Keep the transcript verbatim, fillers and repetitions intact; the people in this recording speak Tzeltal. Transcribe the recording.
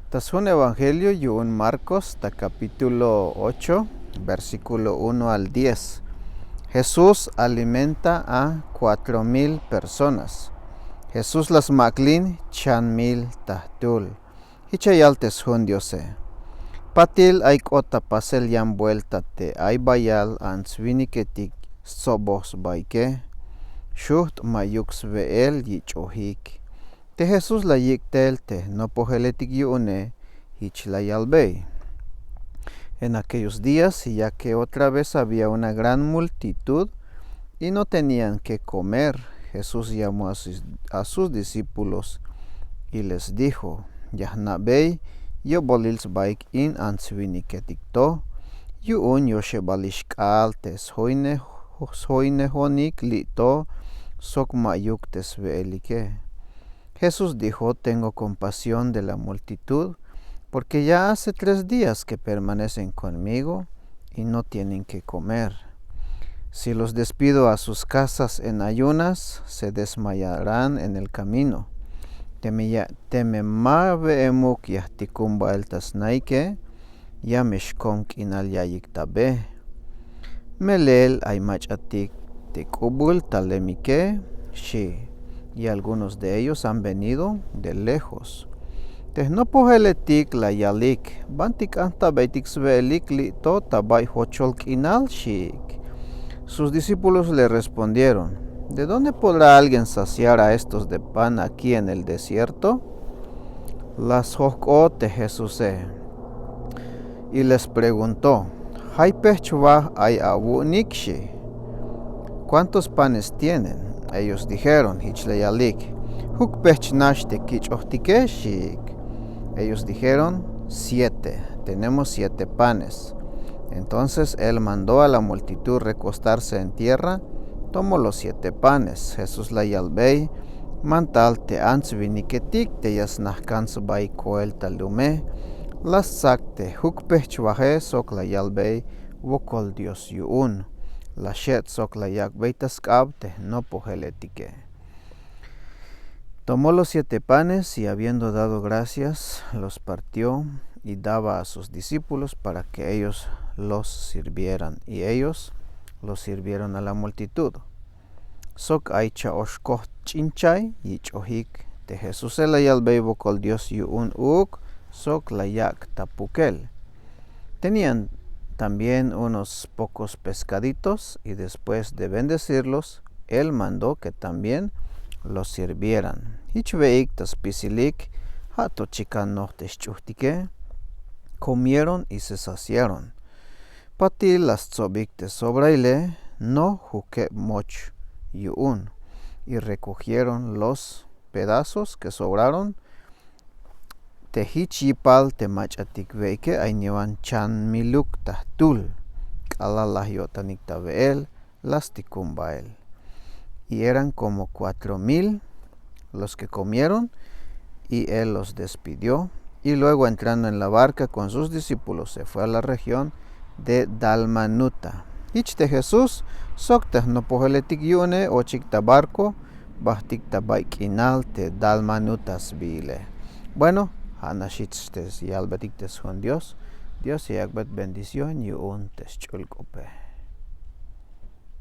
Ta sjun evangelio yu'un Marcos ta capítulo ocho, versículo uno al diez. Jesús alimenta a cuatro mil personas. Jesús la smak'lin chan mil ta jtul. Jich ya yal te sjun Diose: Patil ay k'ot ta pasel yan vuelta te ay bayal ants winiketik stsoboj sbaike. Xujt' ma'yuk swe'el yich'ojik. Te Jesús la yik' tel te jnopojeletik yu'une, jich la yalbey: En aquellos días, ya que otra vez había una gran multitud y no tenían qué comer, Jesús llamó a sus, a sus discípulos y les dijo: Ya jna'bey yo'bolil sbaik in ants winiketik to. Yu'un yoxebalix k'aal te sjoyne-, sjoynejonik li' to sok ma'yuk te swe'elike. Jesús dijo: Tengo compasión de la multitud, porque ya hace tres días que permanecen conmigo y no tienen qué comer. Si los despido a sus casas en ayunas, se desmayarán en el camino. Teme ya, teme ma we'emuk ya jtikun bael ta snaike, ya me xkom k'inal ya'iyik ta be. Melel ay mach'atik te k'ubul ta lemike, xi', y algunos de ellos han venido de lejos. Te jnopojeletik la yalik: Banti k'an jtabeytik swe'elik li' to ta bay jochol k'inal, xiik. Sus discípulos le respondieron: ¿De dónde podrá alguien saciar a estos de pan aquí en el desierto? La sjojk'ot te Jesuse y les preguntó: ¿Jay pejch waj ay awu'unik? Xi'. ¿Cuántos panes tienen? Ellos dijeron, jich la yalik: Juk pejch nax te kich'ojtike, xiik. Ellos dijeron: Siete, tenemos siete panes. Entonces él mandó a la multitud recostarse en tierra, tomó los siete panes. Jesús la yalbey: Mantal te ants winiketik te ya snajk'an sbaik koel ta lume, la stsak te juk pejch waje sok la yalbey wokol Dios yu'un. La xet' sok la yak'bey ta sk'ab te jnopojeletike. Tomó los siete panes y, habiendo dado gracias, los partió y daba a sus discípulos para que ellos los sirvieran. Y ellos los sirvieron a la multitud. Sok ay cha'oxkoj ch'inchay yich'ojik. Te Jesuse la yalbey wokol Dios yu'un uuk sok la yak' ta pukel. Tenían también unos pocos pescaditos, y después de bendecirlos, él mandó que también los sirvieran. Jich we'ik ta spisilik, ja' to chikan noj te xch'ujtike. Comieron y se saciaron. Patil la stsobik te sobraile, no jukeb moch yu'un. Y recogieron los pedazos que sobraron. Te jich yipal te mach'atik we'ike ay niwan chan miluk ta jtul. K'alal laj yo'tanik ta we'el, la stikun bael. Y eran como cuatro mil los que comieron, y él los despidió, y luego entrando en la barca con sus discípulos se fue a la región de Dalmanuta. Jich te Jesús sok te jnopojeletik yu'une ochik ta barco, bajtik ta bay k'inal te Dalmanuta sbiile. Bueno, ja' nax jich te yalbetik te sjun Dios. Dios ya yak'bey bendición yu'un te sch'ul k'ope.